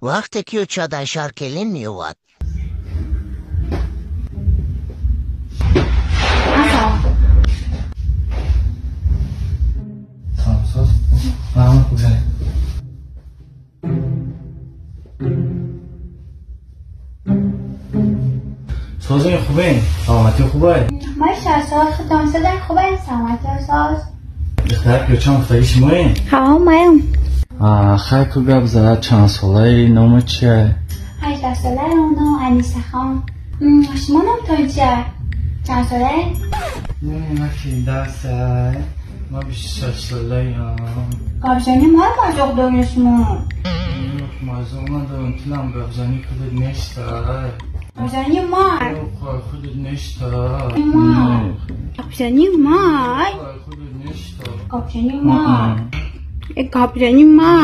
Вақте ки ӯ дар шаҳр келин меёвад. سازای خوبه، سلامتی خوبه. ماشاءالله خودم صدای خوبه، سلامتی ساز. دختر که چند هفتگی شمایی؟ ها مایم. خیلی کو گپ زد چند ساله نام چیه؟ 18 ساله اونو انیسه خان. شما نام چیه؟ چند ساله؟ نه من که 10 ساله، ما 26 ساله ام. گپزنی ما مازوق داری شما؟ مازوق ندارم، تلم گپزنی خودت نیست. گپزنی ما خودت نیست. ما گپزنی ما خودت نیست. گپزنی ما گپزنی ما